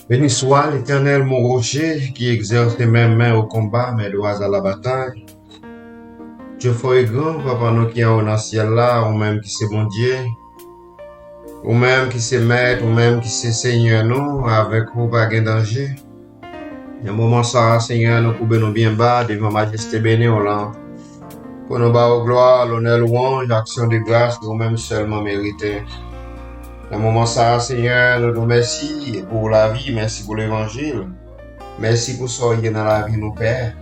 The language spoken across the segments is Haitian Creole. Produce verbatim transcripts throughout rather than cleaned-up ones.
Béni soit l'Éternel, mon rocher, qui exerce mes mains au combat, mes doigts à la bataille. Dieu fort et grand, Papa nou ki anwo nan syèl la, ou menm ki se Bondye, ou menm ki se Mèt, ou menm ki se Senyè nou, avèk ou pa gen danje. Nan moman sa a, Senyè, nou koube nou byen ba devan majeste beni w lan, pou nou ba w glwa, lonè, lwanj, aksyon de gras ke ou menm sèlman merite. Nan moman sa a, Senyè, nou di w mèsi pou lavi, mèsi pou levanjil, mèsi pou sa w ye nan lavi nou, Pè.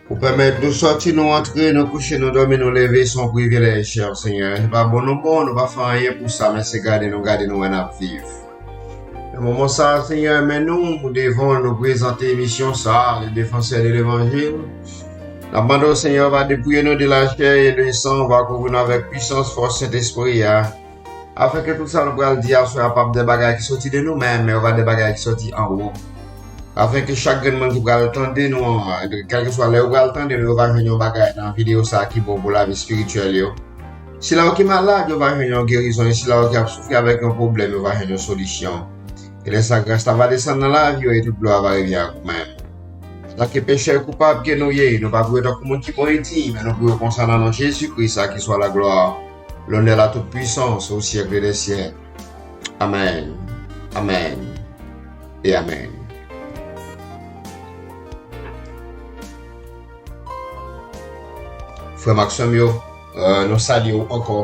Ou pèmèt nou sòti, nou antre, nou kouche, nou dòmi, nou leve, se yon privilèj, chè Senyè. Se pa bon nou bon, nou pa fè anyen pou sa, men se gade nou, gade nou wè n ap viv. Nan moman sa a, Senyè, men nou devan w, nou prezante emisyon sa a, Le Défenseur de l'Évangile. N ap mande w, Senyè, w va depouye nou de lachè e de san, w va kouvri nou avèk pwisans, fòs Sentespri a. Afenke tout sa nou pral di aswè a p ap de bagay ki soti de nou menm, men yo va de bagay ki soti anwo. Afenke chak grenn moun ki pral tande nou an, kèlkeswa lè yo pral tande nou, yo va jwenn yon bagay nan videyo sa a ki bon pou lavi espirityèl yo. Sila yo ki malad, yo va jwenn yon gerizon, e sila yo ki ap soufri avèk yon pwoblèm, yo va jwenn yon solisyon. E lè sa, gras la va desann nan lavi yo, e tout glwa va revyen ak ou menm. Antanke pechè koupab ke nou ye, nou pa pou yo tankou moun ki bon e diy, men nou pou yo konsa nan non Jezikri, sa ki swa la glwa, l'honneur, la toute puissance au siècle des siècles. Amèn. Amèn. E amèn. Frè m ak sè m yo, euh, nou salye w ankò.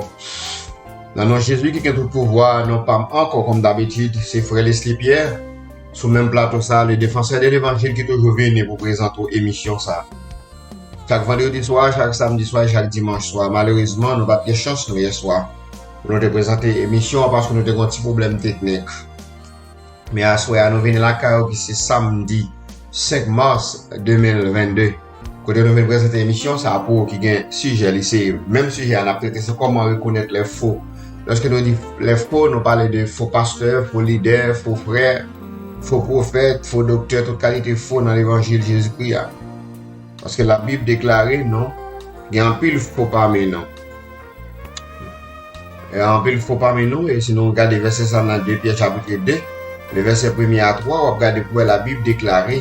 Nan non Jezi ki gen tout pouvwa, non pa m ankò, kòm dabitid, se frè Leslie Pierre, sou menm plato sa, Le Défenseur de l'Évangile, ki toujou vini pou prezante w emisyon sa. Chak vandredi swa, chak samdi swa, chak dimanch swa. Malerezman, nou pa t gen chans nou yè swa pou nou te prezante emisyon an paske nou te gen yon ti pwoblèm teknik. Men aswè a, nou vini lakay ou ki se samdi senk mas de mil vennde. Kote nou vin prezante emisyon sa a pou ou ki gen sijè li, se menm sijè a n ap trete, se kòman rekonèt lè fo. Lòske nou di lè fo, nou pale de fo pastè, fo lidè, fo frè, fo pwofèt, fo doktè, tout kalite fo nan levanjil Jezikri a. Paske Labib deklare nou gen anpil fo pami nou. E anpil fo pami nou, e si nou gade vèsè sa nan de Pyè chapit de, le vèsè premye a twa, w ap gade pou wè Labib deklare,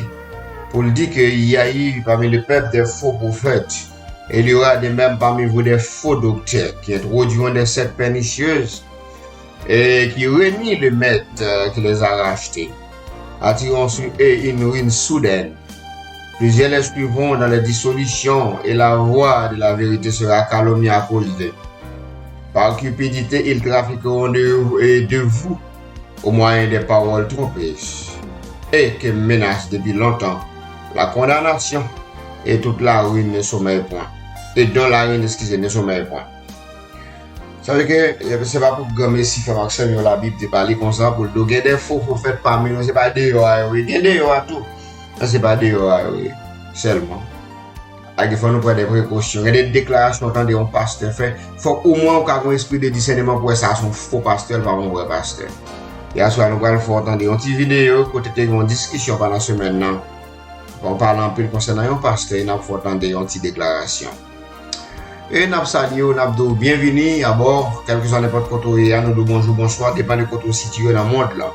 pou l di ke il y a eu parmi le peuple des faux prophètes, et il y aura de même parmi vous des faux docteurs qui introduiront des sectes pernicieuses et qui renient le maître, euh, qui les a rachetés, attirant sur eux une ruine soudaine. Plusieurs les suivront dans les dissolutions et la voix de la vérité sera calomniée à cause d'eux. Par cupidité, ils trafiqueront de, et de vous au moyen des paroles trompeuses et qui menacent depuis longtemps la condamnation et toute la ruine ne sommeille point. Et dont la ruine, excusez, ne sommeille point. Sa vle ke, e, se pa pou granmesi frè m ak sè m yo Labib te pale konsa pou l di w gen de fo pwofèt pami nou, se pa deyò a yo ye, gen deyò a tou, men se pa deyò a yo ye sèlman. Ak fò nou pran de prekosyon. Gen de deklarasyon w tande yon pastè fè, fòk omwen ou ka gen yon espri de disèneman pou wè sa se yon fo pastè, l pa yon vrè pastè. E aswè a nou pral fè w tande yon ti videyo kote te gen yon diskisyon pandan semèn nan. Bon, pale anpil konsènan yon pastè, e n ap fè w tande yon ti deklarasyon. E n ap salye w, n ap di w byenvini abò, kèlkeswa nenpòt kote w ye a, nou di w bonjou, bonswa, depann de kote w sitiye nan mond lan.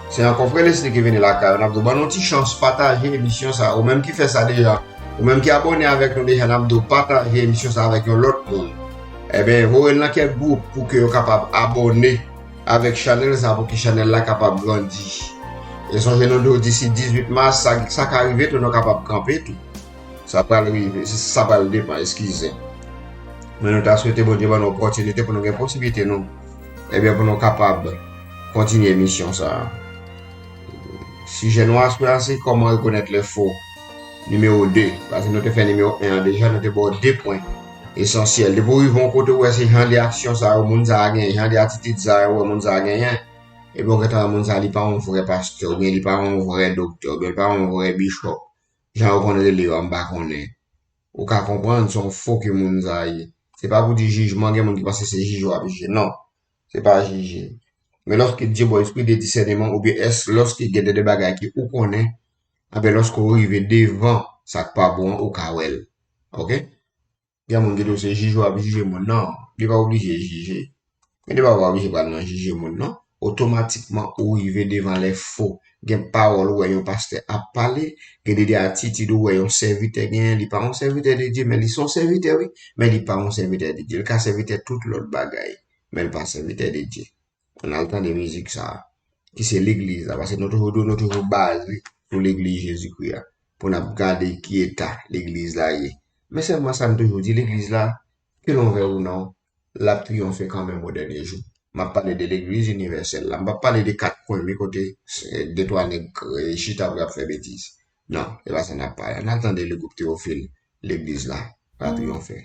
Se ankò frè Leslie ki vini lakay ou, n ap di w ban nou ti chans, pataje emisyon sa, ou menm ki fè sa deja, ou menm ki abòne avèk nou deja, n ap di w pataje emisyon sa avèk yon lòt moun. Ebyen, voye l nan kèk gwoup pou ke yo kapab abòne avèk chanèl sa pou ke chanèl la kapab grandi. E sonje nou di w disi dizuit mas, sa, sa ka rive tou, nou kapab kanpe tou. Sa pral rive, sa pral depann, eskize. Men nou ta swete Bondye ban nou opòtinite pou nou gen posiblite nou, ebyen, pou nou kapab kontinye misyon sa a. Sijè nou aswè a se kòman rekonèt lè fo. Nimewo de, paske nou te fè nimewo en an deja, nou te ba w de pwen esansyèl. Depi w rive yon kote, ou wè se jan de aksyon sa yo moun sa a genyen, jan de atitid sa yo wè moun sa a genyen, epi w gentan wè moun sa a li pa yon vrè pastè, oubyen li pa yon vrè doktè, oubyen li pa yon vrè bishop. Jan yo konn rele yo a, m pa konnen. Ou ka konprann se yon fo ke moun sa a ye. Se pa pou di jijman, gen moun ki panse se jije w ap jije. Non, se pa jije. Men lòske Dye ba w espri de disèneman, oubyen èske lòske gen de, de bagay ke ou konnen, anben lòske w rive devan sa k pa bon an, ou ka wè l. Oke? Gen moun ki di w se jije w ap jije moun. Non, li pa oblije jije. Men li pa oblije pral nan jije moun, non. Otomatikman, ou rive devan lè fo. Gen pawòl ou wè yon pastè ap pale, gen de, de atitid ou wè yon sèvitè genyen, li pa yon sèvitè de Dye, men li se yon sèvitè, wi, men li pa yon sèvitè de Dye. Li ka sèvitè tout lòt bagay, men li pa sèvitè de Dye. Ann al tande mizik sa a, ki se legliz la, paske nou toujou dwe, nou toujou baze sou legliz Jezikri a, pou n ap gade ki eta legliz la ye. Men sèlman sa m toujou di, legliz la, ke l ouvè ou non, l ap triyonfe kanmenm o dènye jou. M ap pale de legliz inivèsèl la. M p ap pale de kat kwen, men kote, eh, de twa nèg, eh, chita pou y ap fè betiz. Non, e pa sa n ap pale. Ann al tande le gwoup Teyofil, legliz la, va triyonfe.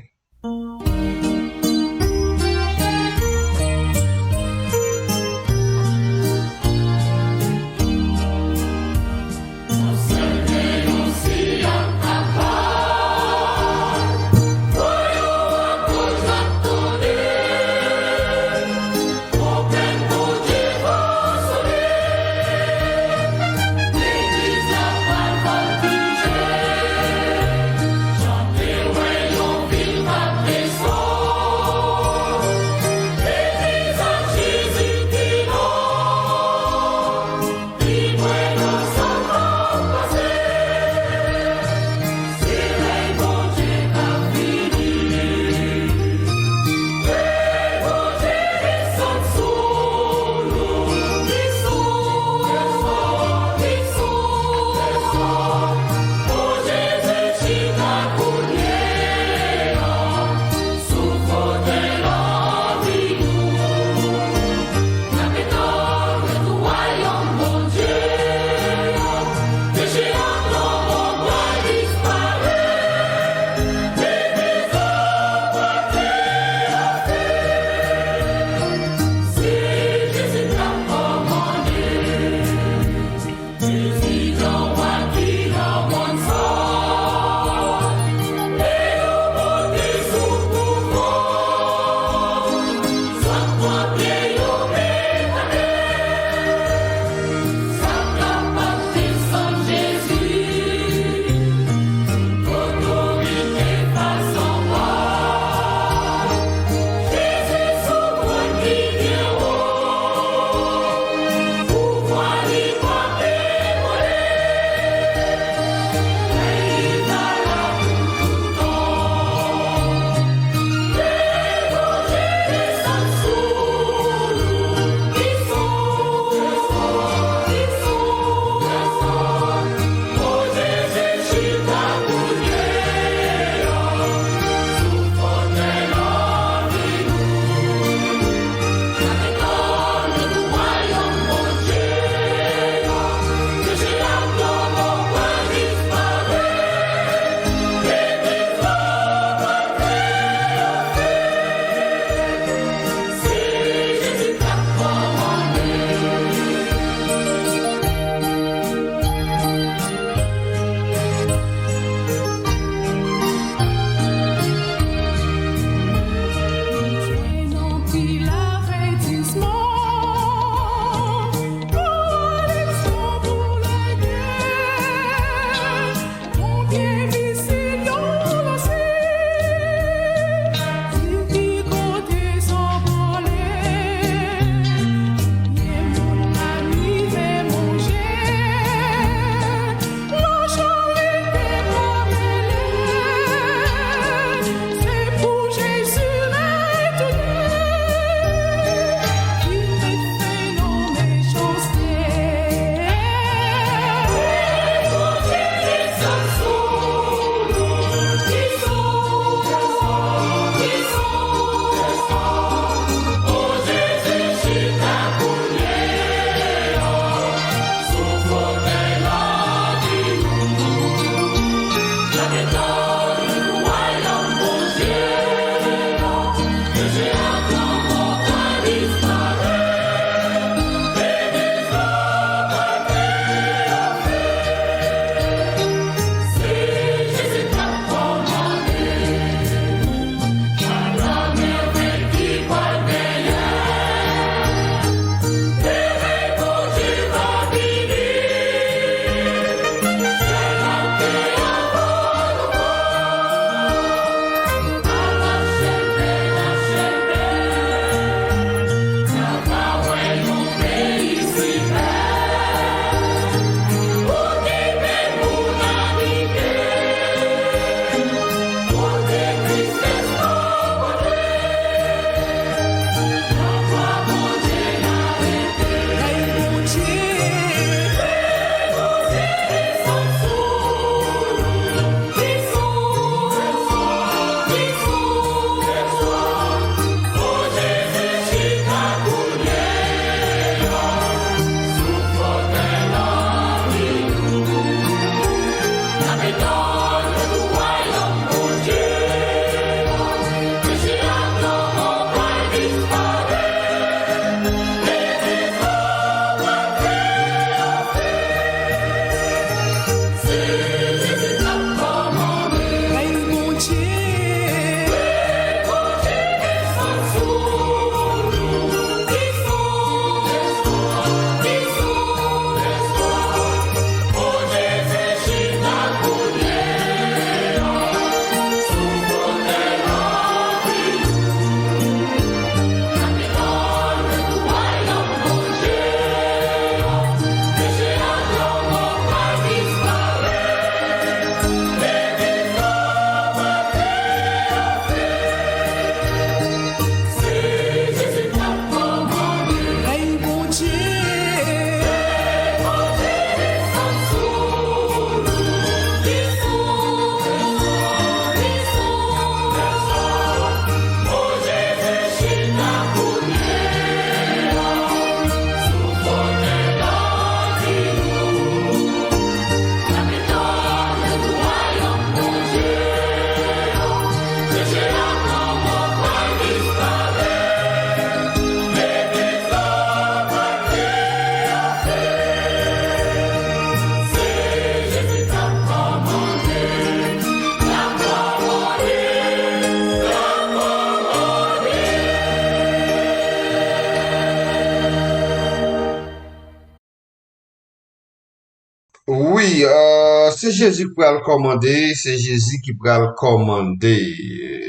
Wi, euh, se Jezi ki pral kòmande, se Jezi ki pral kòmande.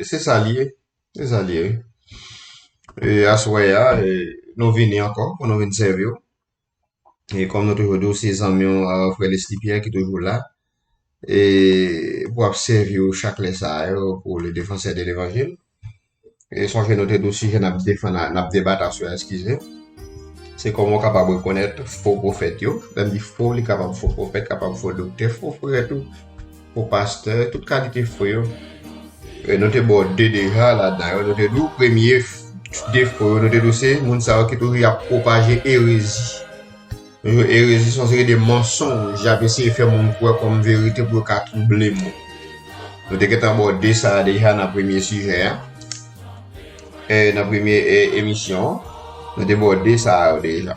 Se sa l ye, se sa l ye, wi. E aswè a, e, nou vini ankò pou nou vin sèvi w. E kòm nou toujou di w, se zanmi w, euh, frè Leslie Pierre ki toujou la. E pou ap sèvi w chak lè sa yo pou le défenseur de l'évangile. E sonje nou te di w sijè n ap defann, n ap debat aswè a, eskize. Se kòman w kapab rekonèt fo pwofèt yo. Lè m di fo, li kapab fo pwofèt, kapab fo doktè, fo frè tou, fo pastè, tout kalite fo yo. E nou te ba w de deja ladan yo. Nou te di w premye f-, defo yo, nou te di w se moun sa yo ki toujou y ap pwopaje erezi. Yo, erezi se yon seri de mansonj y ap eseye fè moun kwè kòm verite pou yo ka twouble moun. Nou te gentan abòde sa a deja nan premye sijè a. E, nan premye, e, emisyon an, nou te abòde sa a yo deja.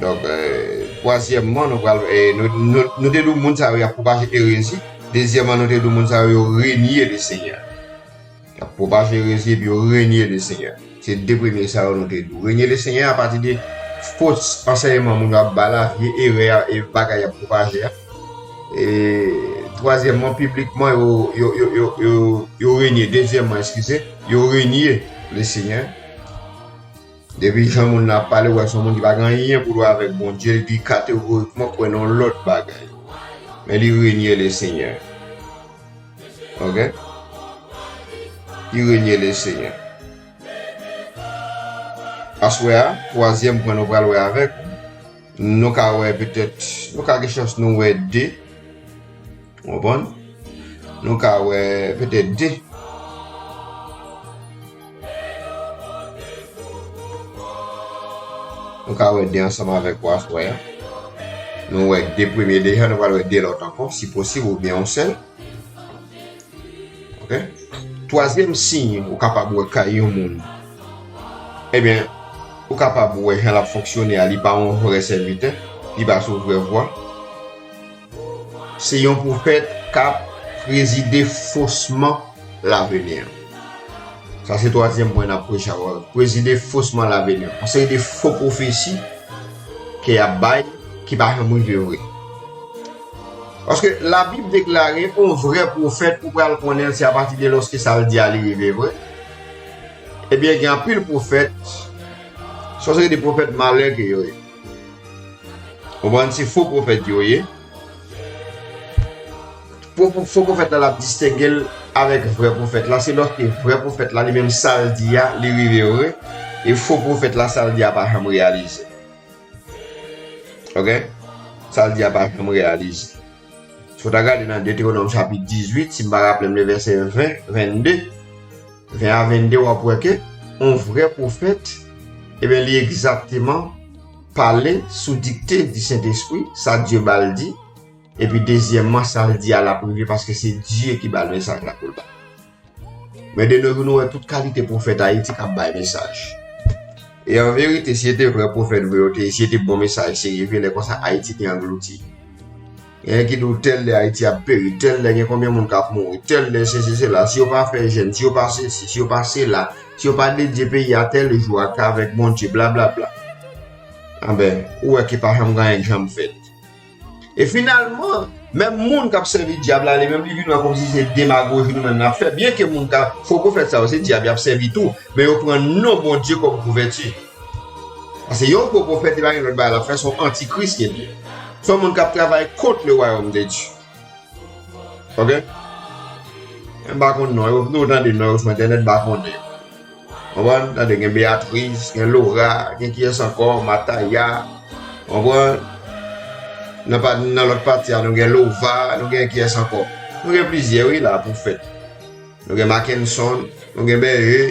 Donk, e, twazyèmman, nou pral, e, nou, nou, nou te di w moun sa yo y ap pwopaje erezi. Dezyèmman, nou te di w moun sa yo, yo renye Lesenyè. Y ap pwopaje erezi epi yo renye Lesenyè. Se de premye sa yo nou te di w. Renye Lesenyè apati de fo ansèyman moun yo ap ba la, vye erè a, e bagay y ap pwopaje a. E twazyèmman, piblikman, yo, yo, yo, yo, yo, yo renye. Dezyèmman, eskize, yo renye Lesenyè. Depi jan moun nan ap pale, ou wè se yon moun ki pa gen anyen pou l wè avèk Bondye, li kategorikman kwè nan yon lòt bagay. Men li renye Lesenyè. Ok? Li renye Lesenyè. Aswè a, twazyèm pwen nou pral wè avèk, nou ka wè petèt, nou ka gen chans nou wè de. Ou konprann? Nou ka wè petèt de. Nou ka wè de ansanm avèk ou aswè a. Nou wè de premye deja, nou pral wè de lòt ankò, si posib, oubyen yon sèl. Ok? Twazyèm siy ou kapab wè kay yon moun. Ebyen, ou kapab wè jan l ap fonksyone a, li pa yon vrè sèvitè, li pa sou vrè vwa. Se yon pwofèt k ap prezide fosman laveni an. Sa se twazyèm pwen n ap preche a. Prezide fosman laveni an. Yon seri de fo pwofesi ke y ap bay ki pa janm rive vre. Paske Labib deklare yon vrè pwofèt, ou pral konnen l se apati de lòske sa l di a li rive vre. Ebyen, gen anpil pwofèt, se yon seri de pwofèt malè ke yo ye. Konprann, se fo pwofèt yo ye. Fo, fo pwofèt la, l ap distenge l avèk vrè pwofèt la. Se lòske vrè pwofèt la, li menm, sa l di a, li rive vre. E fo pwofèt la, sa l di a pa janm reyalize. Ok? Sa l di a pa janm reyalize. Si w ta gade nan Detewonòm chapit dizuit, si m pa raple m, le vèsè ven, vennde, ven a vennde, w ap wè ke yon vrè pwofèt, ebyen, li egzakteman pale sou dikte di Sentespri, sa Dye ba l di, epi dezyèmman, sa l di a l ap rive paske se Dye ki ba l mesaj la pou l ba l. Men de no jou, nou wè tout kalite pwofèt Ayiti k ap bay mesaj. E an verite, si se te vrè pwofèt vre yo te ye, si se te bon mesaj te rive, lè konsa Ayiti te anglouti. Genyen ki di w tèl lè Ayiti ap peri, tèl lè gen konbyen moun k ap mouri, tèl lè sesi sela, si yo pa fè jèn, si yo pa sesi, si yo pa sela, si yo pa dedye peyi a tèl jou ak avèk Bondye, blablabla. Anben, ou wè ke pa janm gen anyen k janm fèt. E finalman, menm moun k ap sèvi dyab la, li menm li vin wè kòmsi se demagoji nou menm n ap fè. Byenke moun k ap, fo pwofèt sa yo, se dyab y ap sèvi tou, men yo pran non Bondye kòm kouvèti. Paske yon fo pwofèt, li pa gen lòt bagay l ap fè, se yon antikris ke l ye. Se yon moun k ap travay kont le wayòm de Dye. Ok? M pa konn non yo, nou tande non yo sou entènèt, m pa konnen. Konprann? Tande gen Beatrice, gen Laura, gen kiyès ankò, Mataya. Konprann? Nan pa, nan lòt pati a, nou gen Lova, nou gen kiyès ankò? Nou gen plizyè, wi, la, pwofèt. Nou gen Mackenson, nou gen Benje,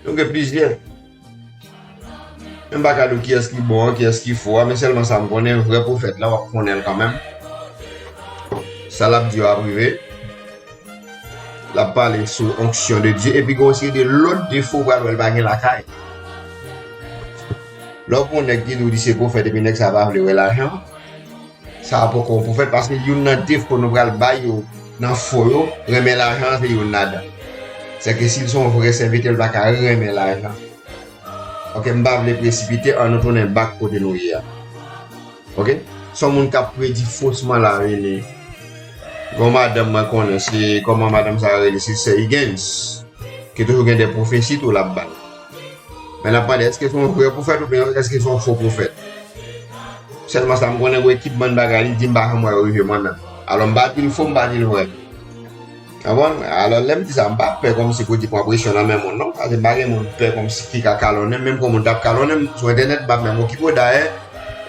nou gen plizyè. Men m pa ka di w kiyès ki bon an, kiyès ki fo a, men sèlman sa m konnen, vrè pwofèt la, w ap konnen l kanmenm. Sa l ap di yo ap rive. L ap pale sou onksyon de Dye, epi gen yon seri de lòt defo w pral wè l pa gen lakay. Lè w pran yon nèg ki di w li se pwofèt, epi nèg sa pa vle wè lajan, sa a poko yon pwofèt, paske youn nan defo nou pral bay yo nan fo yo, renmen lajan an se youn ladan. Sèke si l se yon vrè sèvitè, l pa ka renmen lajan. Ok, m pa vle presipite, ann nou tounen back kote nou ye a. Ok? Se yon moun k ap predi fosman lavini. Gon madanm mwen konnen, se kòman madanm sa rele, se Sè Higgins, ki toujou gen de pwofesi tou l ap bay. Men n ap mande, èske se yon vrè pwofèt oubyen èske se yon fo pwofèt? Sèlman sa m konnen, gon ekip bann bagay li di m pa janm wè yo rive mwen menm. Alò m pa di l fo, m pa di l vrè. Konprann? Alò lè m di sa, m pa pè kòmsi pou di pran presyon nan men moun non. Paske m pa gen moun pè kòmsi ki ka kalonnen m, menm kon moun t ap kalonnen m sou entènèt, m p ap menm okipe w. Dayè,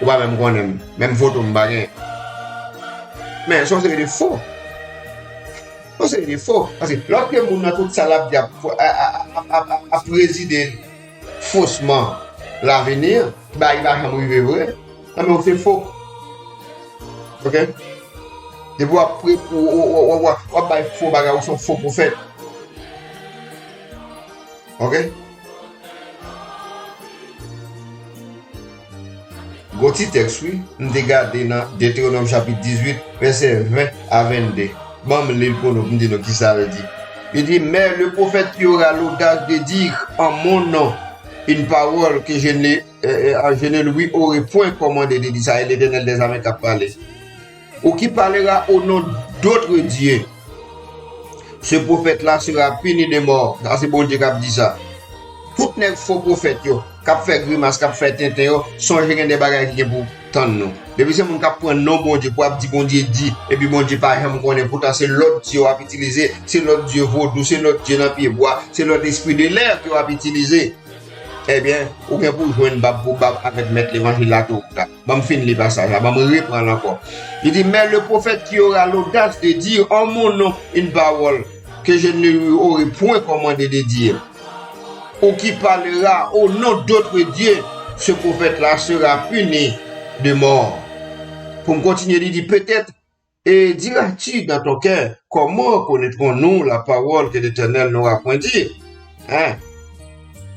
ou pa menm konnen m. Menm foto m pa gen. Men se yon seri de fo. Yon seri de fo. Paske lòske moun nan tout sa l ap di ap, ap, ap, ap, ap, ap prezide fosman lavini, bagay ki pa janm rive vre. Nan men w se fo. Oke? Depi w ap pre-, w, w, w, w, w ap bay fo bagay, ou se yon fo pwofèt. Oke? Gon ti tèks, wi. M te gade nan Detewonòm chapit dizuit, vèsè ven a vennde. Ban m li l pou nou, pou m di nou kisa l di. Li di, mais le prophète qui aura l'audace de dire en mon nom une parole que je ne, euh, euh, je ne lui aurai point commandée de dire, sa e Letènèl dèzame k ap pale. Ou qui parlera au nom d'autres dieux, ce prophète-là sera puni de mort. Sa se Bondye k ap di sa. Tout nèg fo pwofèt yo, k ap fè grimas, k ap fè tenten yo, sonje gen de bagay ki gen pou tann nou. Depi se moun k ap pran non Bondye pou ap di Bondye di, epi Bondye pa janm konnen, poutan se lòt dye w ap itilize, se lòt dye vodou, se lòt dye nan pye bwa, se lòt espri de lè ke w ap itilize. Ebyen, ou gen pou jwenn bab pou bab avèk mèt levanjil la tou ou ta. Ban m fin li pasaj la, ban m repran l ankò. Li di, mais le prophète qui aura l'audace de dire en mon nom une parole que je ne lui aurai point commandé de dire, ou qui parlera au nom d'autres dieux, ce prophète-là sera puni de mort. Pou m kontinye, li di, peut-être et diras-tu dans ton cœur, comment connaîtrons-nous la parole que l'Éternel n'aura point dit? Hein?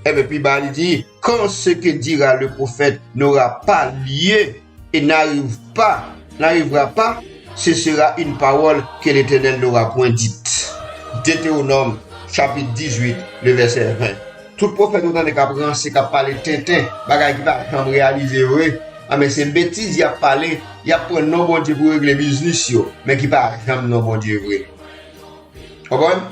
Ebyen, pi ba, li di, quand ce que dira le prophète n'aura pas lieu et n'arrive pas, n'arrivera pas, ce sera une parole que l'Éternel n'aura point dite. Detewonòm, chapit dizuit, le vèsè ven. Tout pwofèt ou tande k ap ranse, k ap pale tenten, bagay ki pa janm reyalize vre, anben se betiz y ap pale, y ap pran non Bondye pou regle biznis yo, men ki pa janm non Bondye vre. Konprann?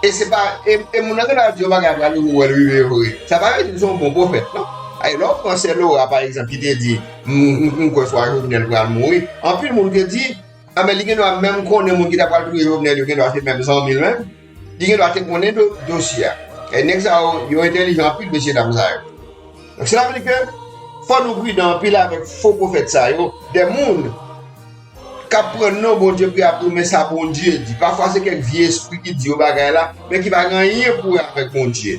E se pa, e, e moun nan genlè ap di yon bagay pral rive, ou wè l rive vre. Sa pa vle di l se yon bon pwofèt, non. Ay, lè w pran sè Laura, pa egzanp, ki te di, m, m, m kwè swa Jovenel pral mouri, anpil moun te di, anben, li gendwa menm konnen moun ki ta pral touye Jovenel yo gendwa se menm zanmi l menm. Li gendwa te konnen do-, dosye a. E nèg sa yo, yo entèlijan anpil, mesyedam sa yo. Donk, sela vle di ke fò nou pridan anpil avèk fo pwofèt sa yo, de moun k ap pran non Bondye pou y ap di w, men sa Bondye di. Pafwa, se kèk vye espri ki di yo bagay la, men ki pa gen anyen pou wè avèk Bondye.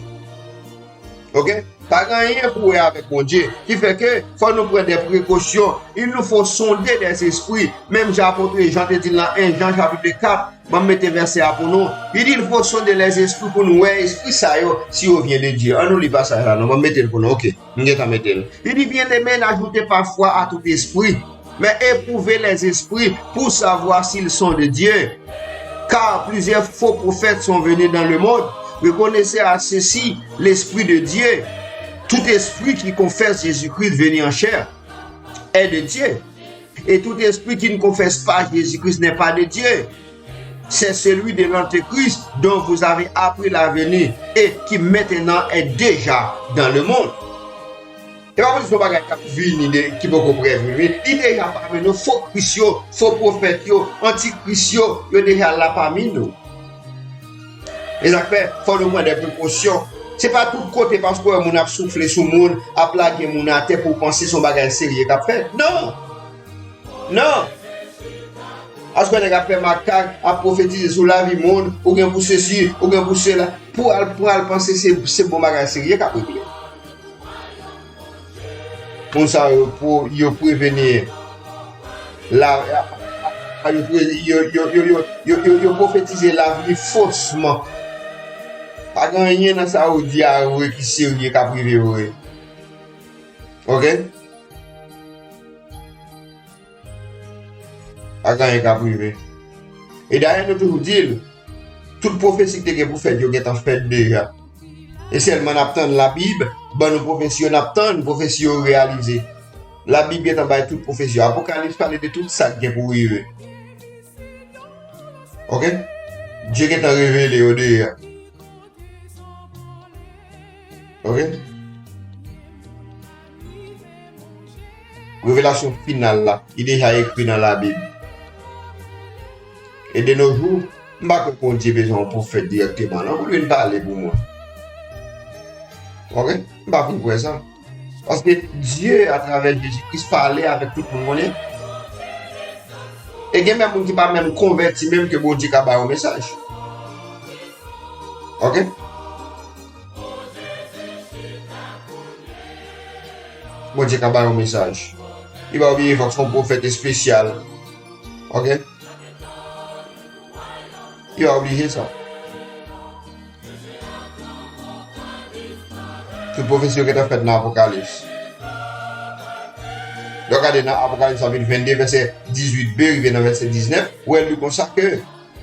Oke? Pa gen anyen pou wè avèk Bondye. Ki fè ke fò nou pran de prekosyon. Il nous faut sonder les esprits. Menm jan apot Jan te di l nan en Jan chapit kat, ban m mete vèsè a pou nou. Li di, il faut sonder les esprits pou nou wè espri sa yo, si yo vient de Dieu. An nou li pasaj la, non, ban m mete l pou nou. Oke, m gentan mete l. Li di, bien-aimés, n'ajoutez pas foi à tout esprit, mais éprouvez les esprits pour savoir s'ils sont de Dieu. Car plusieurs faux prophètes sont venus dans le monde. Reconnaissez à ceux-ci l'Esprit de Dieu. Tout esprit qui confesse Jésus-Christ venu en chair est de Dieu. Et tout esprit qui ne confesse pas Jésus-Christ n'est pas de Dieu. C'est celui de l'Antéchrist dont vous avez appris la venue et qui maintenant est déjà dans le monde. E pa pou di se yon bagay k ap vini de, ki poko prè vini. Li deja pami nou, fo kris yo, fo pwofèt yo, antikris yo, yo deja la pami nou. E sa k fè, fò nou pran de prekosyon. Se pa tout kote paske w wè moun ap soufle sou moun, ap lage moun atè pou w panse se yon bagay serye k ap fèt. Non! Non! Paske nèg ap fè makak, ap pwofetize sou lavi moun, ou gen pou sesi, ou gen pou sela, pou al, pou al panse se, se bon bagay serye k ap regle. Moun sa yo, pou yo preveni la, a, a, yo pre-, yo, yo pwofetize lavni fosman. Pa gen anyen nan sa yo di a vre ki serye k ap rive vre. Oke? Pa gen anyen k ap rive. E dayè, nou toujou di l, tout pwofesi ki te gen pou fèt yo gentan fèt deja. E sèlman n ap tann Labib ban nou pwofesi yo, n ap tann pwofesi yo reyalize. Labib gentan bay tout pwofesi yo. Apokalips pale de tout sa k gen pou rive. Oke? Dye gentan revele yo deja. Oke? Revelasyon final la, li deja ekri nan Labib. E de nos jours, m pa kwè Bondye bezwen yon pwofèt dirèkteman, non, pou l vin pale pou mwen. Oke? M pa fin kwè sa. Paske Dye, atravè Jezi Kris, pale avèk tout moun konnen. E gen menm moun ki pa menm konvèti, menm ke Bondye ka ba yo mesaj. Oke? Bondye ka ba yo mesaj. Li pa oblije fòk se yon pwofèt espesyal. Oke? Li pa oblije sa. Tout pwofesi yo gentan fèt nan Apokalips. Lè w gade nan Apokalips chapit vennde, vèsè dizuit b, rive nan vèsè diznèf, ou wè li konsa ke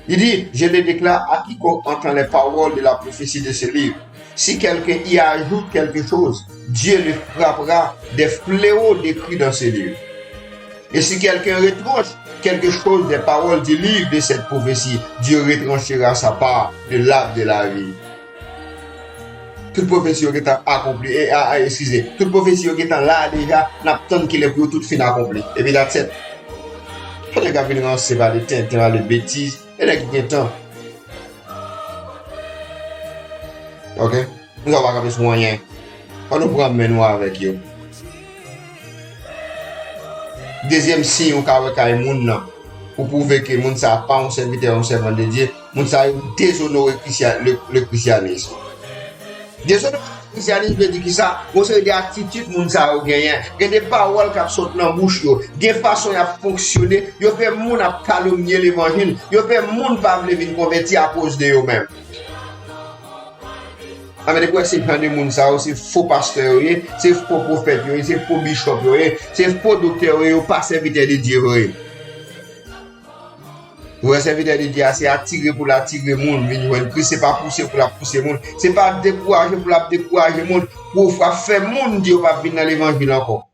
li di, je le déclare à quiconque entend les paroles de la prophétie de ce livre. Si quelqu'un y ajoute quelque chose, Dieu le frappera des fléaux décrits dans ce livre. Et si quelqu'un retranche quelque chose des paroles du livre de cette prophétie, Dieu retranchera sa part de l'arbre de la vie. Tout pwofesi yo gentan akonpli, e, a, a, eskize, tout pwofesi yo gentan la deja, n ap tann kilè pou yo tout fin akonpli. Epi that's it. Fò nèg ap vin ranse, pale tenten, pale betiz, e nèg ki gen tan. Oke? Nou sa pa kanpe sou anyen. Fò nou pran men nou avèk yo. Dezyèm siy ou ka wè kay moun nan, pou pwouve ke moun sa a pa yon sèvitè, yon sèvant de Dye, moun sa yo dezonore Christian, le, le christianisme. Dezonore le christianisme vle di ki sa? Yon seri de atitid moun sa yo genyen. Gen de pawòl k ap sot nan bouch yo. Gen fason y ap fonksyone. Yo fè moun ap kalomnye levanjil. Yo fè moun pa vle vin konvèti akoz de yo menm. Anben, depi w wè se jan de moun sa yo, se fo pastè yo ye, se fo pwofèt yo ye, se fo bichòp yo ye, se fo doktè yo ye, yo pa sèvitè de Dye vre. Vrè sèvitè de Dye a, se atire pou l atire moun vin jwenn Kris, se pa pouse pou l ap pouse moun, se pa dekouraje pou l ap dekouraje moun, pou w ap fè moun di yo p ap vin nan levanjil ankò.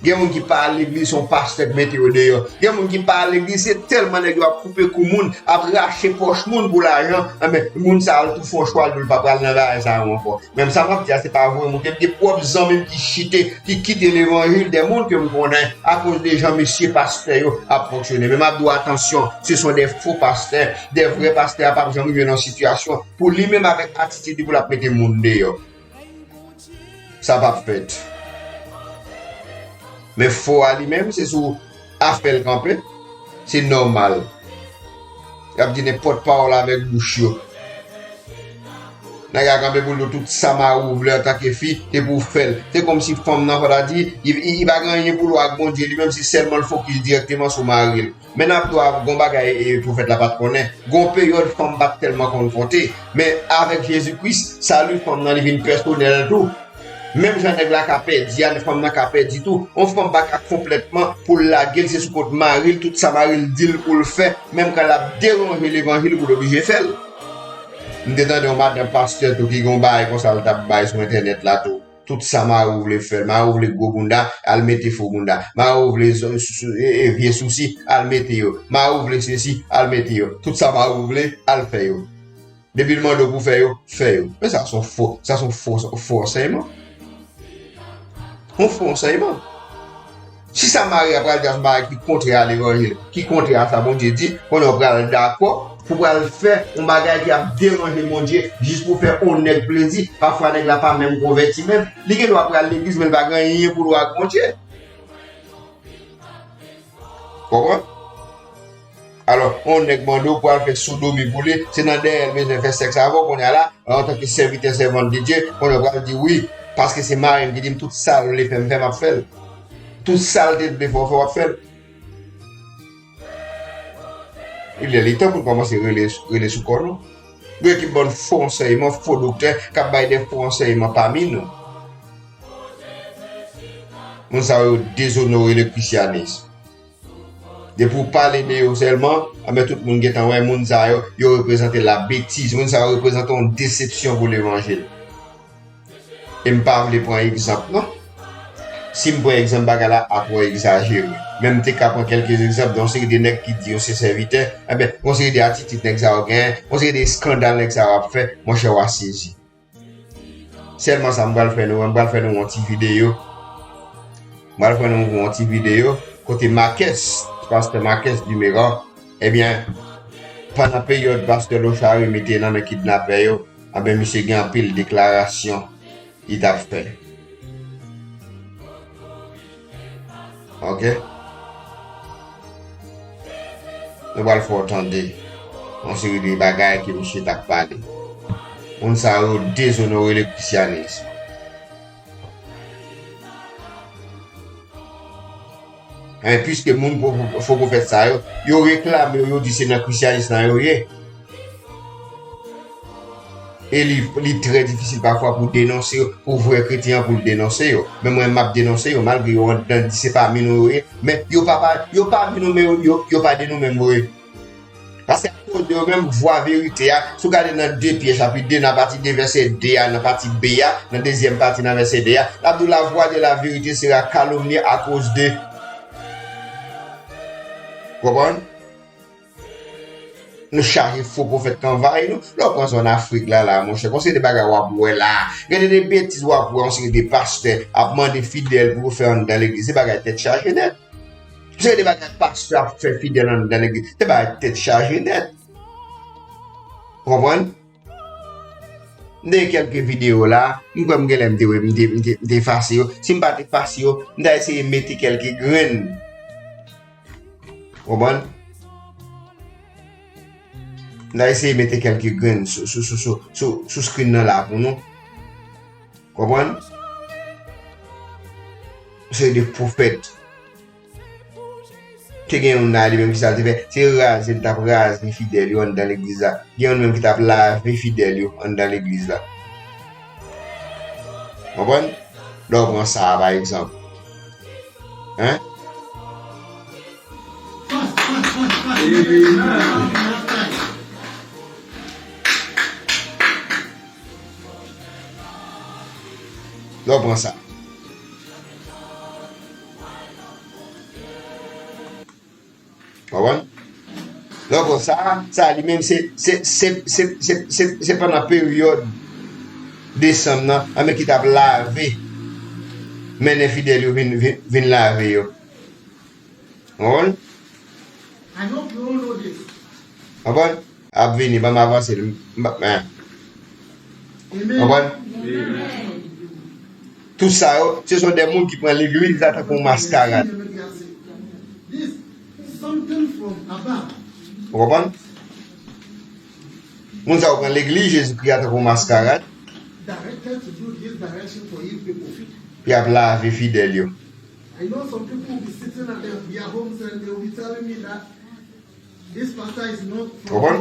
Gen moun ki pa al legliz, se yon pastè k mete yo deyò. Gen moun ki pa al legliz, se tèlman nèg yo ap koupe kou moun, ap rache pòch moun pou lajan, anben, moun sa a l tou fè yon chwa, l di w l pa pral nan bagay sa yo ankò. Men sa m ap di a, se pa vre, mwen gen pwòp zanmi m ki chite, ki kite levanjil, de moun ke m konnen, akoz de jan mesye pastè yo ap fonksyone. Men m ap di w, atansyon, se son de fo pastè, de vrè pastè a p ap janm rive nan sitiyasyon pou li menm avèk atitid li pou l ap mete moun deyò. Sa p ap fèt. Men fo a li menm, se sou afè l kanpe. Se nòmal. Y ap di nenpòt pawòl avèk bouch yo. Nèg la kanpe pou l di w tout sa mari w vle antanke fi, se pou w fè l. Se kòmsi fanm nan, fò ta di, li, li, li pa gen anyen pou l wè ak Bondye, li menm se sèlman l fokis dirèkteman sou mari l. Men n ap di w gon bagay, e, pwofèt la pa t konnen. Gon peryòd fanm pa t tèlman konn konte. Men avèk Jezi Kris, sali fanm nan li vin pèsonèl tou. Menm jan nèg la ka pèdi a, fanm nan ka pèdi tou. Yon fanm pa ka konplètman pou l lage l, se sou kont mari l, tout sa mari l di l pou l fè, menm kan l ap deranje levanjil pou l oblije fè l. M te tande yon madanm pastè tou ki gen yon bagay konsa l t ap bay sou entènèt la tou. Tout sa mari w vle fè l. Mari w vle gwo bounda, al mete fo bounda. Mari w vle zo- sou- sou- e- e vye sousi, al mete yo. Mari w vle sesi, al mete yo. Tout sa mari w vle, al fè yo. Depi l mande w pou fè yo, fè yo. Men sa se yon fo, sa se yon fo, fo ansèyman. Yon fo ansèyman. Si sa mari a pral di a se yon bagay ki kontrè a levanjil, ki kontrè a sa Bondye di, konnen w pral dakò pou pral fè yon bagay ki ap deranje Bondye jis pou fè yon nèg plezi. Pafwa nèg la pa menm konvèti menm. Li gen dwa pral legliz, men li pa gen anyen pou l wè ak Bondye. Konprann? Alò, yon nèg mande w pou al fè sodomi pou li, se nan dèyè l bezwen fè sèks avè w, kounye a la, antanke sèvitè, sèvant de Dye, kounye a w pral di wi, paske se mari m ki di m tout sa l vle fè m fè, m ap fè l. Tout sa l te vle fè w fè, w ap fè l. Li lè li tan pou n kòmanse rele, rele sou kò nou. Gen ekip bann fo ansèyman, fo doktè k ap bay de fo ansèyman pami nou. Moun sa yo dezonore le christianisme. Depi w pale de yo sèlman, anben tout moun gentan wè moun sa yo, yo reprezante la betiz. Moun sa yo reprezante yon desepsyon pou levanjil. E m pa vle pran egzanp, non. Si m pran egzanp bagay la a twò egzajere. Men m te ka pran kèlke egzanp de yon seri de nèg ki di yo se sèvitè, enben, yon seri de atitid nèg sa yo genyen, yon seri de eskandal nèg sa yo ap fè, monchè, w a sezi. Sèlman sa m pral fè nou, m pral fè nou yon ti videyo. M pral fè nou yon ti videyo kote Makès, pastè Makès Dimeran, ebyen, pandan peryòd pastè Lochary mete nan men kidnapè yo, enben, misye gen anpil deklarasyon li t ap fè. Ok? Nou pral fè w tande yon seri de bagay ke misye t ap pale. Moun sa yo dezonore le christianisme. Men piske moun fo pwofèt sa yo, yo reklame yo, yo di se nan christianisme la yo ye. E li, li trè difisil pafwa pou denonse yo, pou vrè kretyen an pou l denonse yo. Men mwen, m ap denonse yo, malgre yo anndan di se pami nou yo ye. Men yo pa, pa, yo pami nou, men yo, yo, yo pa de nou menm vre. Paske akoz de yo menm, vwa verite a, si w gade nan de Pyè chapit de, nan pati de vèsè de a, nan pati B a, nan dezyèm pati nan vèsè de a, l ap di w, la voix de la vérité sera calomniée à cause de. Konprann? Nou chaje fo pwofèt k anvayi nou. Lè w pran zòn Afrik la, la, monchè, gon seri de bagay w ap wè la. Gen de, de betiz w ap wè, yon seri de pastè ap mande fidèl pou yo fè anndan legliz. Se bagay tèt chaje nèt. Se de bagay pastè ap fè fidèl anndan legliz. Se bagay tèt chaje nèt. Ou konprann? M te gen kèlke videyo la, m kwè m genlè m te, m te, m te, m te efase yo. Si m pa t efase yo, m ta eseye mete kèlke grenn. Ou konprann? M ta eseye mete kèlke grenn sou, sou, sou screen nan la pou nou. Konprann? Se de pwofèt. Te gen youn la, li menm, ki sa l te fè? Se raze l t ap raze fidèl yo anndan legliz la. Gen youn menm ki t ap lave fidèl yo anndan legliz la. Konprann? Lè w pran sa a, pa egzanp. Hein? Lè w pran sa. Konprann? Donk, sa, sa li menm se, se, se, se, se, se, se pandan peryòd desanm nan, anben ki t ap lave, mennen fidèl yo vin, vin, vin lave yo. Konprann? I hope you all know this. Konprann? Ap vini, ban m avanse l. M, m, men. Amen. Konprann? Amen. Tout sa yo, se son de moun ki pran legliz la tankou yon maskarad. This something from above. Ou konprann? Moun sa yo pran legliz Jezikri a tankou yon maskarad. Directed to do this direction for his people. Pou y ap lave fidèl yo. I know some people will be sitting at their, their homes and they will be telling me that this pastor is not from God. Konprann?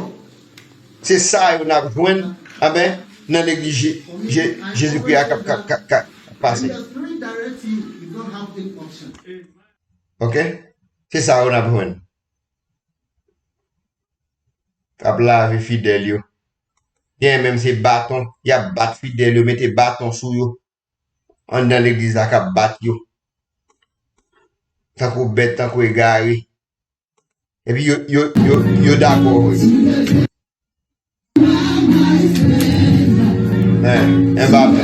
Se sa yo n ap jwenn, anben, nan legliz Je-, Je-, Jezikri a k ap, k ap, k ap, k ap pase. When the Spirit directs you, you don't have any option. Ok? Se sa yo n ap jwenn. K ap lave fidèl yo. Gen menm se baton, y ap bat fidèl yo, mete baton sou yo. Anndan legliz la k ap bat yo. Tankou bèt, tankou egare. Epi yo, yo, yo, yo dakò vre. Men, Mbappé.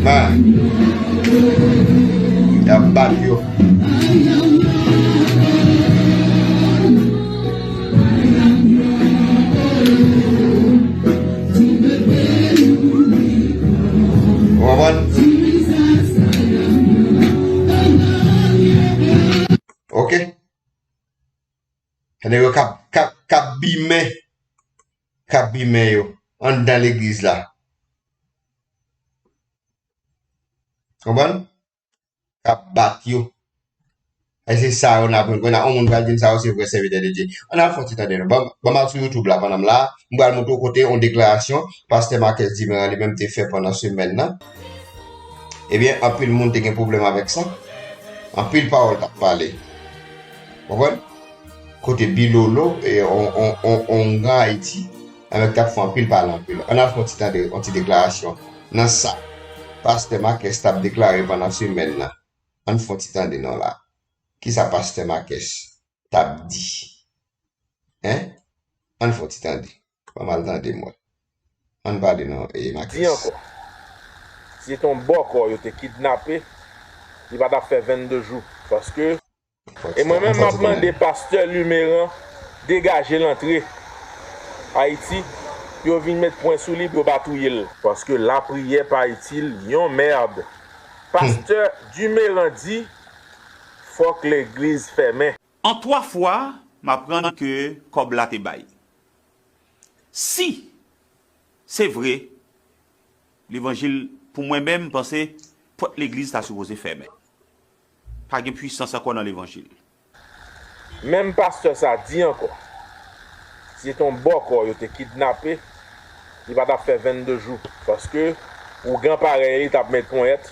Men, y ap bat yo. Ou konprann? Ok. Nèg yo k ap, k ap, k ap bimen, k ap bimen yo anndan legliz la. Konprann? K ap bat yo. E se sa yo n ap jwenn. Kounye a, yon moun pral di m sa yo se vrè sèvitè de Dye. Ann al fè yon ti tande non. Ban, ban m al sou YouTube la pandan m la. M pral montre w kote yon deklarasyon pastè Marcus Dimeran li menm te fè pandan semèn nan. Ebyen, anpil moun te gen pwoblèm avèk sa. Anpil pawòl t ap pale. Konprann? Kote Bilolo, e, on, on, on, ongan Ayiti, avèk t ap fè anpil pale anpil. Ann al fè yon ti tande, yon ti deklarasyon. nan sa pastè Makès t ap deklare pandan semèn nan. Ann fè yon ti tande non la. Kisa pastè Makès t ap di? Hein? Ann fè yon ti tande. Ban m al tande m wè. Ann pale non, e Makès. Di ankò. Si se te yon bòkò yo te kidnape, li pa t ap fè vennde jou. Paske E mwen menm, m ap mande pastè Lumeran degaje l antre Ayiti, pou yo vin met pwen sou li, pou yo pa touye l. Paske lapriyè pa itil yon mèd. Pastè Dumeran di, fòk legliz fèmen. An twa fwa, m aprann ke kòb la te bay. Si se vre, levanjil, pou mwen menm, m panse pòt legliz ta sipoze fèmen. Pa gen pwisans ankò nan levanjil. Menm pastè sa di ankò, si se te yon bòkò yo te kidnape, li pa t ap fè vennde jou. Paske ougan parèy li t ap met ponyèt,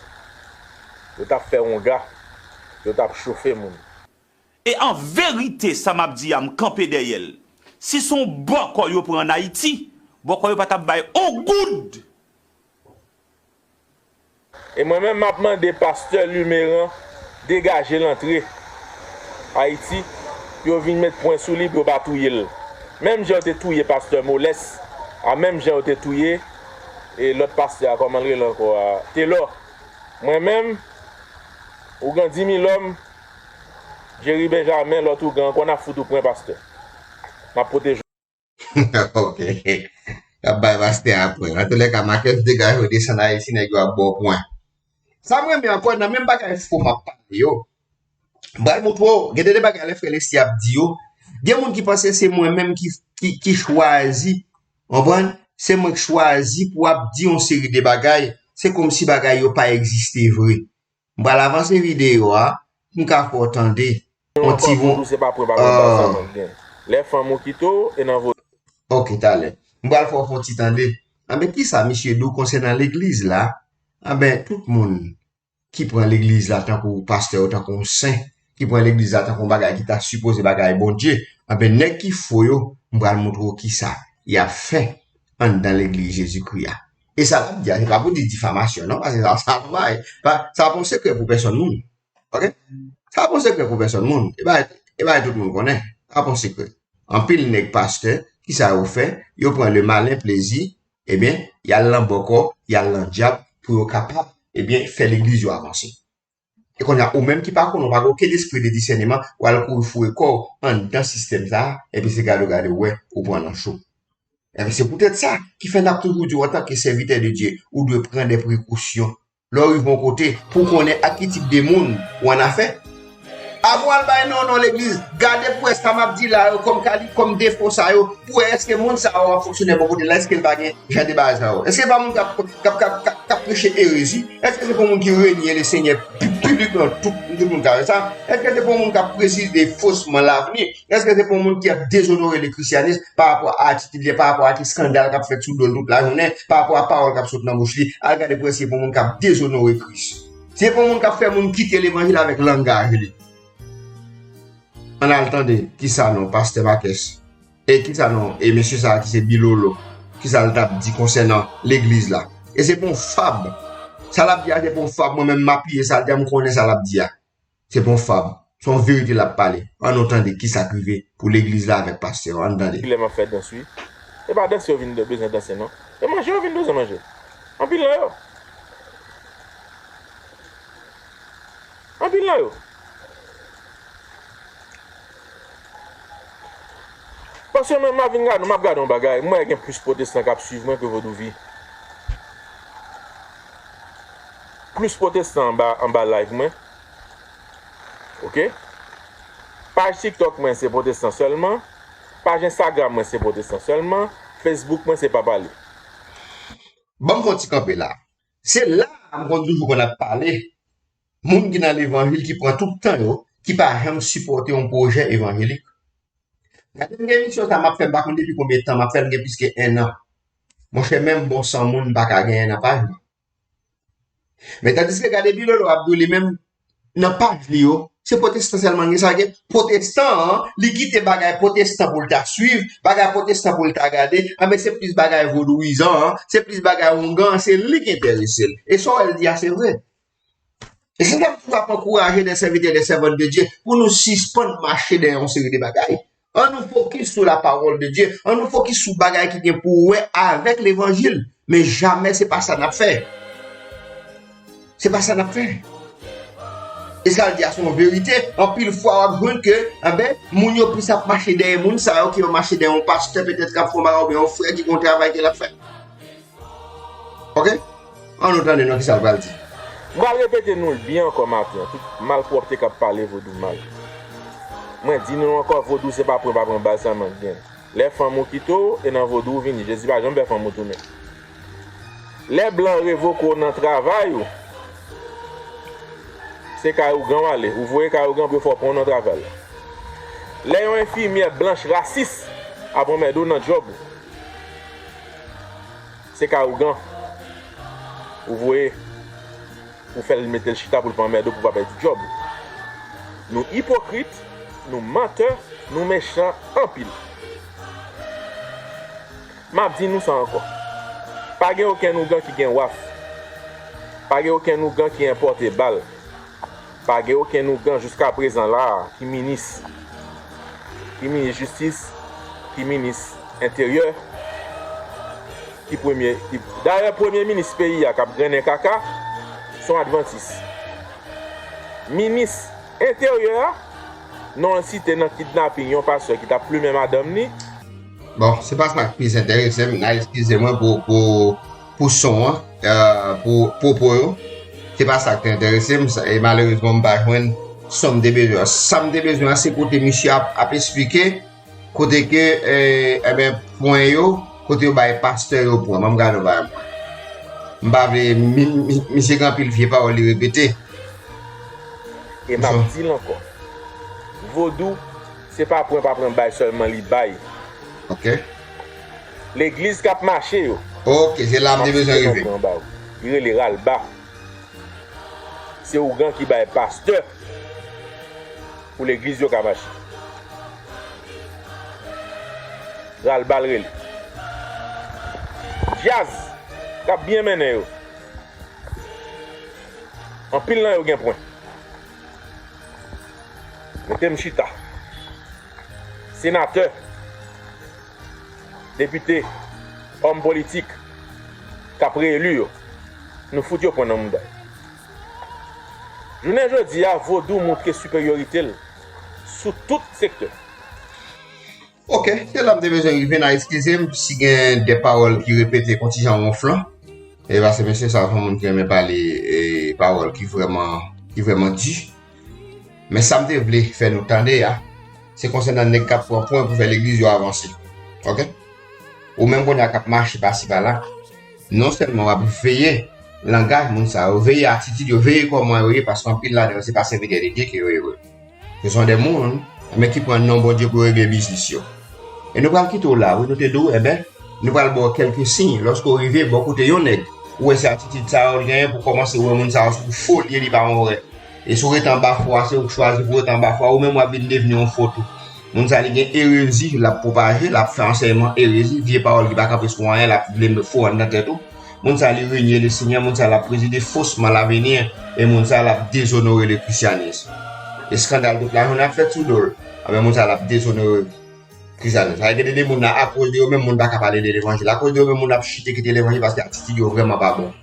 yo t ap fè wonga, yo t ap chofe moun. E an verite, sa m ap di a, m kanpe dèyè l. Si se yon bòkò yo pran ann Ayiti, bòkò yo pa t ap bay on goud. E mwen menm, m ap mande pastè Lumeran degaje l antre Ayiti, pou yo vin met pwen sou li, pou yo pa touye l. Menm jan yo te touye pastè Molès, a menm jan yo te touye, e lòt pastè a, kòman l rele ankò a? Telò. Mwen menm, ougan Dimilòm, Jerry Benjamin, lòt ougan ankò, n ap fout ou pwen, pastè. N ap pwoteje w. Ok. Y ap bay pastè a pwen. Antoulèka, Makès degaje w desann Ayiti, nèg yo ap ba w pwen. Sa m renmen ankò, nan menm bagay fo m ap pale yo, m pral montre w, gen de, de bagay lè frè Leslie ap di yo, gen moun ki panse se mwen menm ki, ki, ki chwazi, w konprann? Se mwen ki chwazi pou ap di yon seri de bagay, se kòmsi bagay yo pa egziste vre. M pral avanse videyo a, pou m ka fè w tande yon ti von. Ou se pa pwen pa konn sa mwen gen. Lè fanm ou kite w, e nan vo. Ok, talè. M pral fè w fè yon ti tande. Anben, kisa misye di w konsènan legliz la? Anben, tout moun ki pran legliz la tankou pastè yo, tankou yon sen, ki pran legliz la tankou yon bagay ki ta sipoze bagay Bondye, anben, nèg ki fo yo, m pral montre w kisa y ap fè anndan legliz Jezikri a. E sa l ap di a, se pa pou di difamasyon, non, paske sa, sa pa, sa pa yon sekrè pou pèsonn moun. Ok? Sa pa yon sekrè pou pèsonn moun. E bagay, e bagay tout moun konnen. Sa pa yon sekrè. Anpil nèg pastè, kisa yo fè? Yo pran le malin plaisir, ebyen, y al nan bòkò, y al nan dyab, pou yo kapab, ebyen, fè legliz yo avanse. E kounye a, ou menm ki pa konnen, ou pa gen okenn espri de disèneman, w al kouri foure kò w anndan sistèm sa a, epi se gade w gade w wè, ou pran nan cho. Ebyen, se poutèt sa ki fè n ap toujou di w, antanke sèvitè de Dye, ou dwe pran de prekosyon. Lè w rive yon kote, pou w konnen ak ki tip de moun w annafè. Avan w al bay non, non legliz, gade pou w wè sa m ap di la yo kòm kali-, kòm defo sa yo, pou w wè èske moun sa yo ap fonksyone bò kote l la, èske l pa gen jan de bagay sa yo. Èske l pa moun k ap, k ap, k ap, k ap, k ap preche erezi? Èske se pa moun ki renye le Senyè pi-, piblikman, tout, tout moun ka wè sa? Èske se pa moun k ap prezide fosman lavni? Èske se pa moun ki ap dezonore le christianisme pa rapò a atitid li, pa rapò ak eskandal k ap fèt sou do l tout lajounen, pa rapò a pawòl k ap sot nan bouch li? Al gade pou wè si se pa moun k ap dezonore Kris. Se pa moun k ap fè moun kite levanjil avèk langaj li. Ann al tande kisa non pastè Makès, e kisa non e mesye sa a ki se Bilolo, kisa l t ap di konsènan legliz la. E se pa yon fab. Sa l ap di a se pa yon fab, mwen menm m apiye sa l di a, m konnen sa l ap di a. Se pa yon fab. Se yon verite l ap pale. Ann nou tande kisa k rive pou legliz la avèk pastè yo. Ann tande. Kilè m ap fè dans wi. E pa dans yo vin bezwen danse non. E manje yo vin bezwen manje. Anpil nan yo. Anpil nan yo. Paske mwen, m ap vin gade, m ap gade yon bagay, m wè gen plis pwotestan k ap swiv mwen ke vodouvi. Plis pwotestan anba, anba live mwen. Ok? Paj TikTok mwen se pwotestan sèlman. Paj Instagram mwen se pwotestan sèlman. Facebook mwen se pa pale. Ban m fè yon ti kanpe la. Se la a m konn toujou konn ap pale. Moun ki nan levanjil ki pran tout tan yo, ki pa janm sipòte yon pwojè evanjelik. Gade m gen emisyon sa m ap fè, m pa konn depi konbyen tan m ap fè l, m gen plis ke enn an. Monchè, menm bon san moun m pa ka genyen nan paj mwen. Men tandiske gade Bilolo ap di w li menm nan paj li yo, Se pwotestan sèlman gen sa gen. Pwotestan an, li kite bagay pwotestan pou l ta swiv, bagay pwotestan pou l ta gade, anben se plis bagay vodouyizan an, se plis bagay oungan an, se li ki enterese l. E sa w wè l di a, se vre. E se sa m toujou ap ankouraje de sèvitè, de sèvant de Dye, pou nou sispann mache dèyè yon seri de bagay. An nou fokis sou la pawòl de Dye, an nou fokis sou bagay ki gen pou wè avèk levanjil, men jamè se pa sa n ap fè. Se pa sa n ap fè. E sa l di a se yon verite. Anpil fwa w ap jwenn ke, anben, moun yo plis ap mache dèyè moun sa yo ke yo mache dèyè yon pastè petèt k ap fè yon bagay oubyen yon frè ki gen yon travay ke l ap fè. Ok? An nou tande non kisa l pral di. M pral repete nou l byen ankò maten an, tout malpwòpte k ap pale vodou mal. Mwen di nou ankò, vodou se pa pran pa pran bal sèlman l gen. Lè fanm ou kite w, e nan vodou ou vini. Jezi pa janm fè fanm ou tounen. Lè blan revoke w nan travay ou, se kay ougan w ale. Ou voye kay ougan pou yo fè w pran w nan travay la. Lè yon enfimyè blanch rasis ap anmède w nan djòb ou, se kay ougan. Ou voye, ou fè l mete l chita pou l pa anmède w pou w pa pèdi djòb ou. Nou ipokrit, nou mantè, nou mechan anpil. M ap di nou sa ankò. Pa gen okenn ougan ki gen waf. Pa gen okenn ougan ki enpòte bal. Pa gen okenn ougan jiskaprezan la a ki minis. Ki minis jistis, ki minis enteryè, ki premye, ki, dayè premye minis peyi a k ap grennen kaka, se yon advantis. Minis enteryè a, non l site nan kidnaping yon pastè ki t ap plimen madanm li. Bon, se pa sa k plis enterese m, n a eskize mwen pou, pou, pou son an, euh, pou pwopo yo. Se pa sa k te enterese m, sa- e malerezman m pa jwenn son m te bezwen an. Sa m te bezwen an, se kote misye ap, ap esplike, kote ke, eh, enben, pwen yo, kote yo bay pastè yo pwen. Ban m gade yon bagay mwen. M pa vle, mi- mi- misye gen anpil vye pawòl li repete. E m ap di l ankò. Vodou, se pa pran pa pran bay sèlman li bay. Ok. Legliz k ap mache yo. Ok, se la m te bezwen rive. Li rele ralba. Se ougan ki bay pastè pou legliz yo ka mache. Ralba l rele. Djaz k ap byen mennen yo. Anpil nan yo gen pwen. Mete m chita. Senatè, depite, òm politik k ap reyeli yo, nou fout yo pwen nan mouda yo. Jounen jodi a, vodou montre siperyorite l sou tout sektè. Ok, se la m te bezwen rive, n a eskize m si gen de pawòl ki repete kontijan wonflan. E paske mesye sa se yon moun ki renmen pale e pawòl ki vrèman, ki vrèman di. Men sa m te vle fè nou tande a, se konsènan nèg k ap pran pwen pou fè legliz yo avanse. Ok? Ou menm kounye a k ap mache pasi pala, non sèlman w ap veye langaj moun sa yo, veye atitid yo, veye kòman yo ye, paske anpil ladan yo se pa sèvitè de Dye ke yo ye vre. Se son de moun, men ki pran non Bondye pou yo regle biznis yo. E nou pral kite w la, wi, nou te di w, enben, nou pral ba w kèlke siy. Lòske w rive bò kote yon nèg, ou wè se atitid sa yo l genyen pou kòmanse wè moun sa yo sou fo l ye, li pa yon vrè. E si w rete anba fo a, se ou k chwazi pou w rete anba fo a, ou menm w ap vin devni yon fo tou. Moun sa li gen erezi, l ap pwopaje, l ap fè ansèyman erezi, vye pawòl ki pa kanpe sou anyen, l ap vle met fo anndan tèt ou. Moun sa li renye le Senyè, moun sa l ap prezide fosman lavenir, e moun sa l ap dezonore le christianisme. Eskandal tout lajounen ap fèt sou do l. Anben moun sa l ap dezonore Christianisme. Sa vle di gen de moun la, akoz de yo menm, moun pa ka pale de levanjil. Akoz de yo menm, moun ap chite kite levanjil paske atitid yo vrèman pa bon.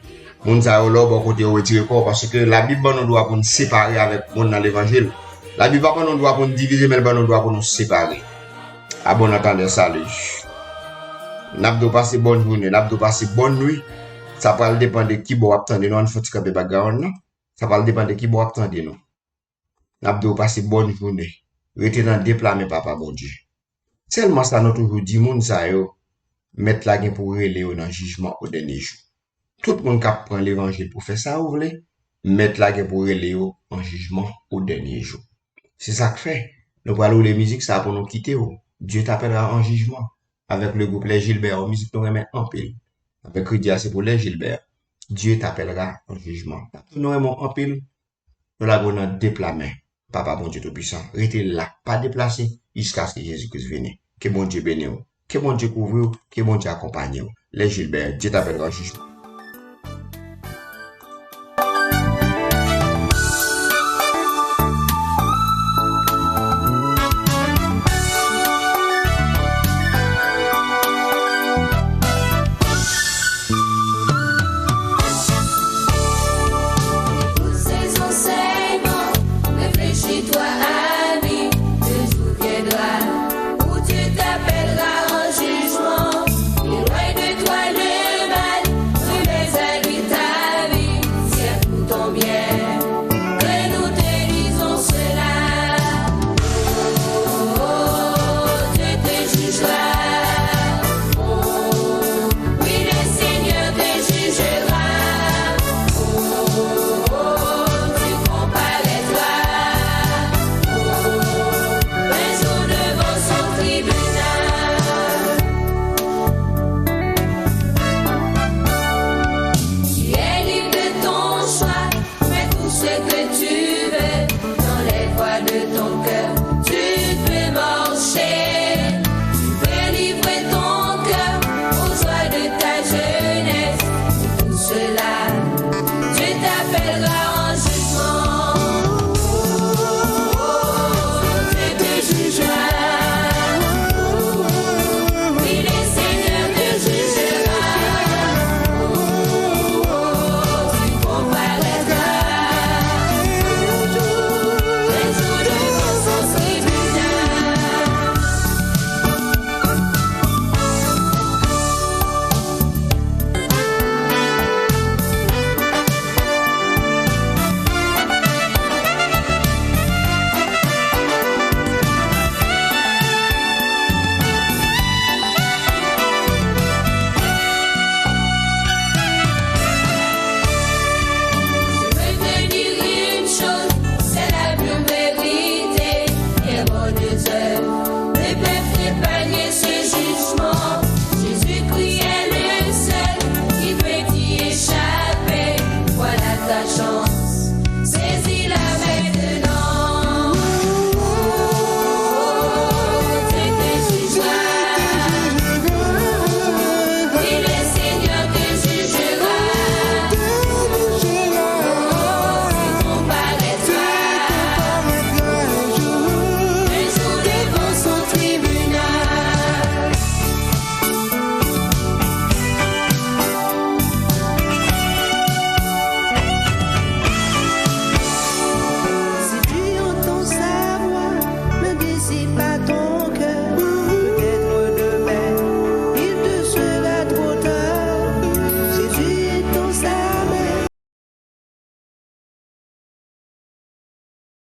Moun sa yo, lè w bò kote yo, retire kò w, paske Labib ban nou dwa pou n separe avèk moun nan levanjil. Labib pa ban nou dwa pou n divize, men l ban nou dwa pou nou separe. A bon antandè, sali. N ap di w pase bòn jounen, n ap di w pase bòn nwi. Sa pral depann de ki bò w ap tande nou. Ann fè yon ti kanpe background nan. Sa pral depann de ki bò w ap tande nou. N ap di w pase bòn jounen. Rete nan de pla men Papa Bondye. Sèlman sa nou toujou di moun sa yo, Mèt la gen pou rele yo nan jijman o dènye jou. Tout moun k ap pran levanjil pou fè sa yo vle, Mèt la gen pou rele yo an jijman o dènye jou. Se sa k fè, nou pral woule mizik sa a pou nou kite w. Dieu t'appellera en jugement, avèk le groupe Les Gilbert, yon mizik nou renmen anpil. Avèk kredi a, se pou Les Gilbert. Dieu t'appellera en jugement. N ap di nou renmen w anpil. Nou lage w nan de pla men. Papa Bondye Toupisan. Rete la, pa deplase, jiskaske Jezi Kris vini. Ke Bondye beni w, ke Bondye kouvri w, ke Bondye akonpaye w. Les Gilbert, Dieu t'appellera un jour.